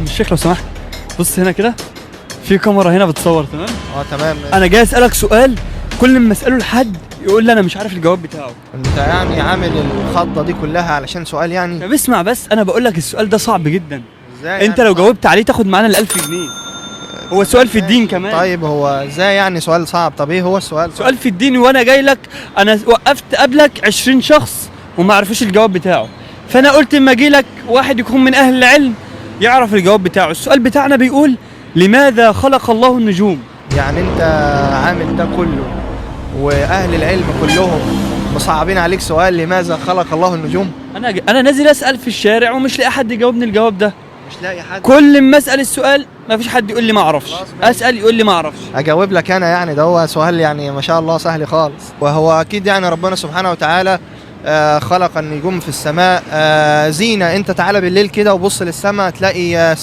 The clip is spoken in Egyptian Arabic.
الشيخ لو سمحت، بص هنا كده، في كاميرا هنا بتصور. تمام؟ اه تمام. انا جاي اسالك سؤال، كل ما اساله لحد يقول لي انا مش عارف الجواب بتاعه. انت يعني عامل الخضه دي كلها علشان سؤال يعني؟ طب اسمع بس، انا بقول لك السؤال ده صعب جدا. ازاي انت يعني لو صعب؟ جاوبت عليه تاخد معانا ال 1000 جنيه. هو سؤال في الدين كمان. طيب هو ازاي يعني سؤال صعب؟ طب ايه هو السؤال؟ سؤال في الدين وانا جاي لك، انا وقفت قبلك 20 شخص وما عرفوش الجواب بتاعه، فانا قلت اما اجي لك واحد يكون من اهل العلم يعرف الجواب بتاعه. السؤال بتاعنا بيقول: لماذا خلق الله النجوم؟ يعني انت عامل ده كله واهل العلم كلهم مصعبين عليك سؤال لماذا خلق الله النجوم؟ انا نازل اسال في الشارع ومش لاقي حد يجاوبني الجواب ده. مش لاقي حد؟ كل ما اسال السؤال ما فيش حد يقول لي ما اعرفش. خلاص ماشي. اسال يقول لي ما اعرفش. اجاوب لك انا يعني، ده هو سؤال يعني ما شاء الله سهل خالص، وهو اكيد يعني ربنا سبحانه وتعالى خلق النجوم في السماء زينة. انت تعالى بالليل كده وبص للسماء تلاقي